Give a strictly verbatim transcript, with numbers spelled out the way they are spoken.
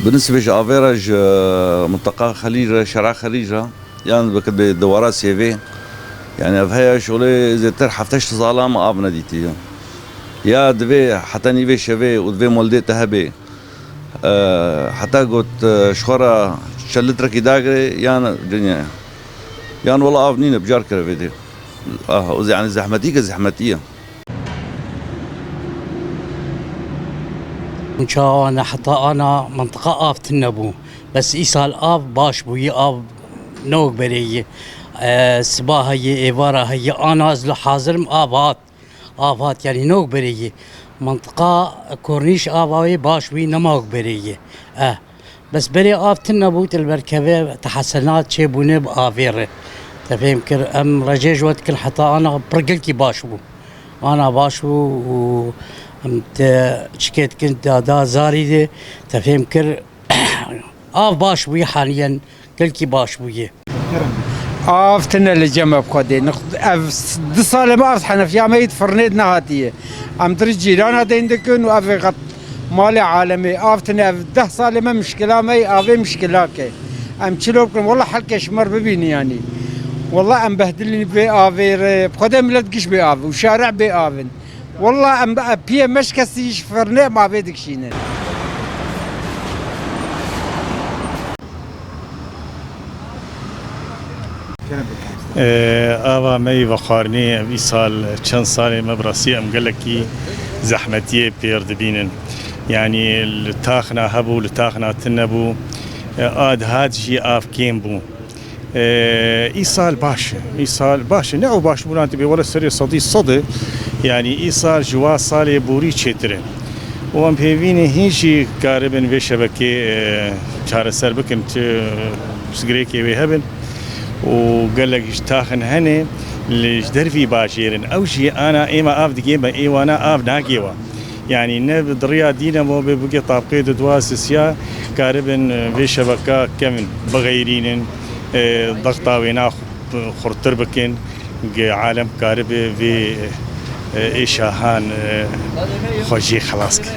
Bi nisbê ji avê re ji minteqa Xelîc re, şera Xelîc re, yan weke bi dewara Sêvê, yani ev heye şolê zêtir hefteşt sala me av nedîtiye. Ya divê heta nîvê şevê û divê moldê te hebe, e, heta got, e, ji xwe re çend litrekî dagirê, yan dinya, yan wela av nîne, bicar kire vê dê. Ah, yani zehmetî ke zehmetî ye. Çawa ne heta ana mintiqa av tune bû. Bes îsal av baş bû, yê av nok berê yê. E, siba heye, êvara heye, ana ez li hazir im, av hat. Av hat, yani nok berê yê. Mintiqa kornîş ava wê baş bû, nema wek berê yê. E, bes berê av tune bû, tu li ber keve tehesenat çêbûne bi avê re. Te fêm kir, em recê ji we dikin heta ana pir gelkî baş bû. Ana baş bû û em te çikê dikin da, da zarî de, te fêm kir. Av baş bûye haniyen, gelkî baş bûye. Av tine li cem ev xwedê. Nix-, ev s-, du salê me av henefiya me yî di firnê de nehatiye. Em dir cîrana deyn dikin û ev qet malê alemê. Av tine ev deh salê me mişkila me yî, avê mişkilak e. Em çilo bikin, wela helkê ji me re bibînin yanî. Wela em behdilîn vê avê re. Bi xwedê milet giş bê av û şarê bê av in. Wela em bi piyê meşkesî ji firnê em avê dikişînin. Ee, ava me yî vexwarinê ev îsal çend salê me bi rastî em gelekî zehmetiyê pêr dibînin. Yanî li taxna hebû, li taxna tune bû. Ee, ad hat jî av kêm bû. Ee, îsal baş e. Îsal baş e. Ne ew başbûna dibê wele serê sedî sed e. Yanî îsal ji wa salê borî çêtir e. Û em pêvî ne hîn jî karibin vê şebekê, e, çareser bikin, çi pirsgirêkê wê hebin. Û gelek ji taxin hene li ji dervî bajêr in. Ew jî ana êma av digê me, ê wana av nagê wa. Yanî ne bi diriya dînemo bê bûkê tabqê di dua sisiya karibin, e, vê şebeka kevin, bixeyrînin, e, dexta wêna xu-, xurttir bikin, ge alem karibe vê, e, êşa han, e, xwe jê xelas ke.